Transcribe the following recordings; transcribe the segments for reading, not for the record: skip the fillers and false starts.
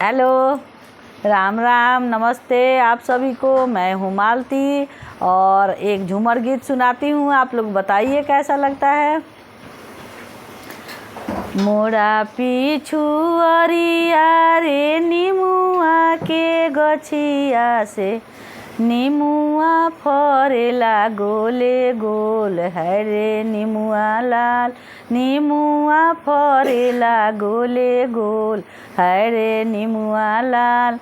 Hello, Ram Ram, नमस्ते आप सभी को। मैं हूँ मालती और एक झूमर गीत सुनाती हूँ, आप लोग बताइए कैसा लगता है। मोरा पीछू अरिया रे निमुआ के गछिया से निमुआ फरेला गोले गोल है रे निमुआ लाल, निमुआ फरेला गोले गोल है रे निमुआ लाल।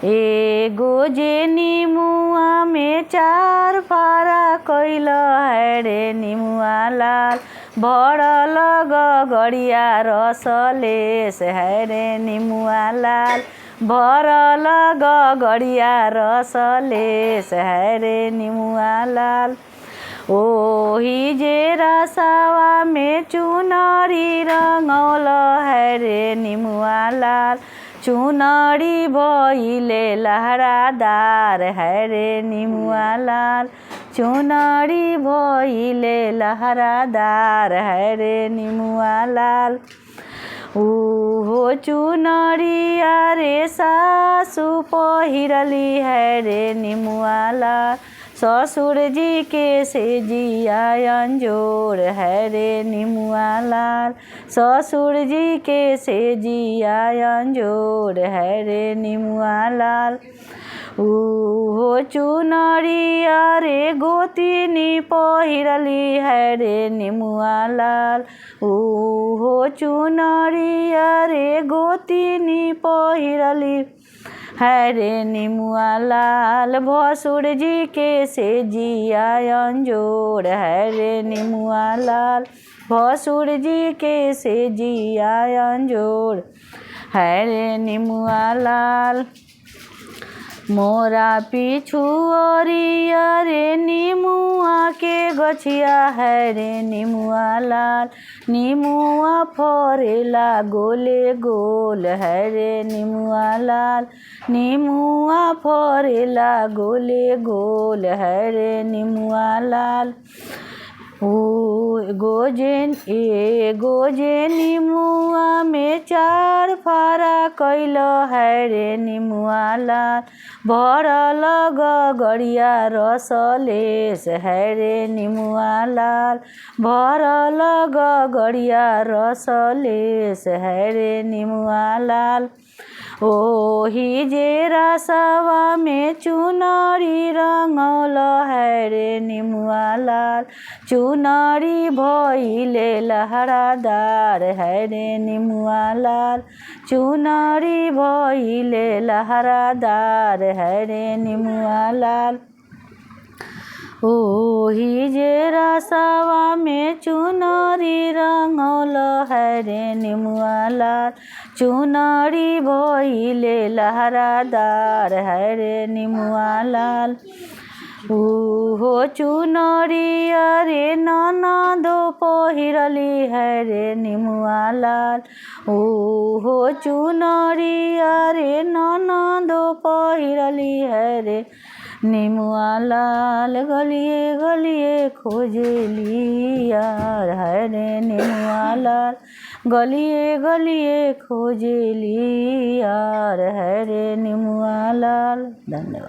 एगो जे निमुआ में चार फारा कैल है रे निमुआ लाल, भरल गगरिया रसलेस है रे निमुआ लाल, भरल गगरिया रसलेस है रे निमुआ लाल। ओही जे रसवा में चुनरी रंगौल है रे निमुआ लाल, चुनरी भइले लहरादार है रे निमुआ लाल, चुनरी भइले लहरादार है रे निमुआ लाल। उहो चुनरिया रे सासु पहिरली है रे निमुआ लाल, ससुर जी के से जिया अंजोर है रे निमुआ लाल, ससुर जी के से जिया अंजोर है रे निमुआ लाल। उहो चुनरिया रे गोतिनी पहिरली है रे निमुआ लाल, उहो चुनरिया रे गोतिनी पहिरली है रे निमुआ लाल, भसुर जी के से जिया अंजोर है रे निमुआ लाल, भसुर जी के से जिया अंजोर है रे निमुआ लाल। मोरा पीछू अरिया रे निमुआ के गछिया है रे निमुआ लाल, निमुआ फरेला गोले गोल है रे निमुआ लाल, निमुआ फरेला गोले गोल है रे निमुआ लाल। एगो जे निमुआ में चार फारा कैल है रे निमुआ लाल, भरल गगरिया रसलेस है रे निमुआ लाल, भरल गगरिया रसलेस है रे निमुआ लाल। ओही जे रसवा में चुनरी रंगौल है रे निमुआ लाल, चुनरी भइले लहरादार है रे निमुआ लाल, चुनरी भइले लहरादार है रे निमुआ लाल। ओही जे रसवा में चुनरी रंगौल है रे निमुआ लाल, चुनरी भइले लहरादार है रे निमुआ लाल। उहो चुनरिया रे ननदो पहिरली है रे निमुआ लाल, उहो चुनरिया रे ननदो पहिरली है रे निमुआ लाल, गलिए गलिए खोजली यार है रे निमुआ लाल, गलिए गलिए खोजली यार है रे निमुआ लाल। धन्यवाद।